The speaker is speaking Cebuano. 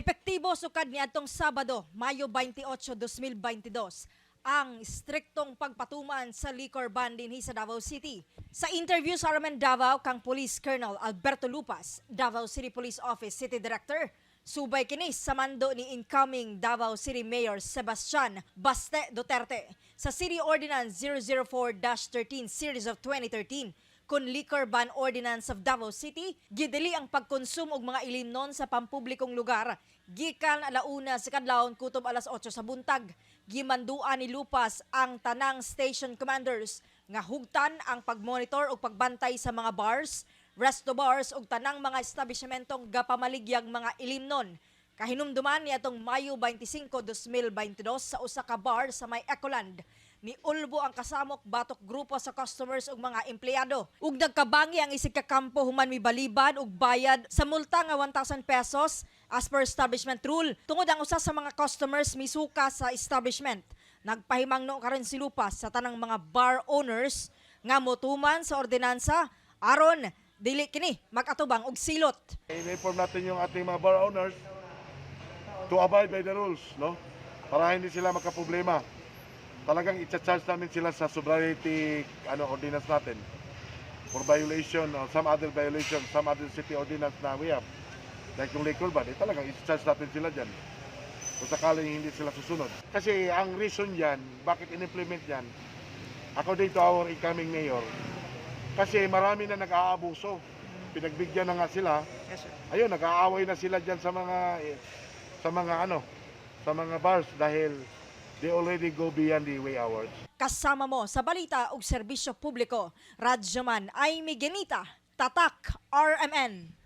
Epektibo sukad niadtong Sabado, Mayo 28, 2022, ang striktong pagpatuman sa liquor ban dinhi sa Davao City. Sa interview sa RMN Davao kang Police Colonel Alberto Lupas, Davao City Police Office City Director, subay kini sa mando ni incoming Davao City Mayor Sebastian Baste Duterte sa City Ordinance 004-13 Series of 2013 kon Liquor Ban Ordinance of Davao City, gidili ang pagkonsumo og mga ilimnon sa pampublikong lugar gikan alauna sa kadlawon kutob alas 8 sa buntag. Gimanduan ni Lupas ang tanang station commanders nga hugtan ang pagmonitor ug pagbantay sa mga bars, resto bars ug tanang mga establishmentong gapamaligyag mga ilimnon. Kahinumduman niadtong Mayo 25, 2022 sa usa ka bar sa may Ecoland, ni ulbo ang kasamok batok grupo sa customers ug mga empleyado. Ug nagkabangi ang isig ka kampo human mibalibad og bayad sa multa nga 1,000 pesos as per establishment rule tungod ang usa sa mga customers misuka sa establishment. Nagpahimangno karon si Lupas sa tanang mga bar owners nga motuman sa ordinansa aron dili kini mag-atubang og silot. In-inform natin yung ating mga bar owners to abide by the rules, no? Para hindi sila magkaproblema. Talagang i-charge namin sila sa sobriety ordinance natin for violation or some other violation, some other city ordinance na we have. Like yung liquor ban, eh, talagang i-charge natin sila dyan kung sakaling hindi sila susunod. Kasi ang reason yan, bakit in-implement yan, according to our incoming mayor, kasi marami na nag-aabuso. Pinagbigyan na nga sila. Yes, sir. Ayun, nag-aaway na sila diyan sa mga bars dahil they already go beyond the way hours. Kasama mo sa balita ug serbisyo publiko, Radyoman Aimee Genita, Tatak RMN.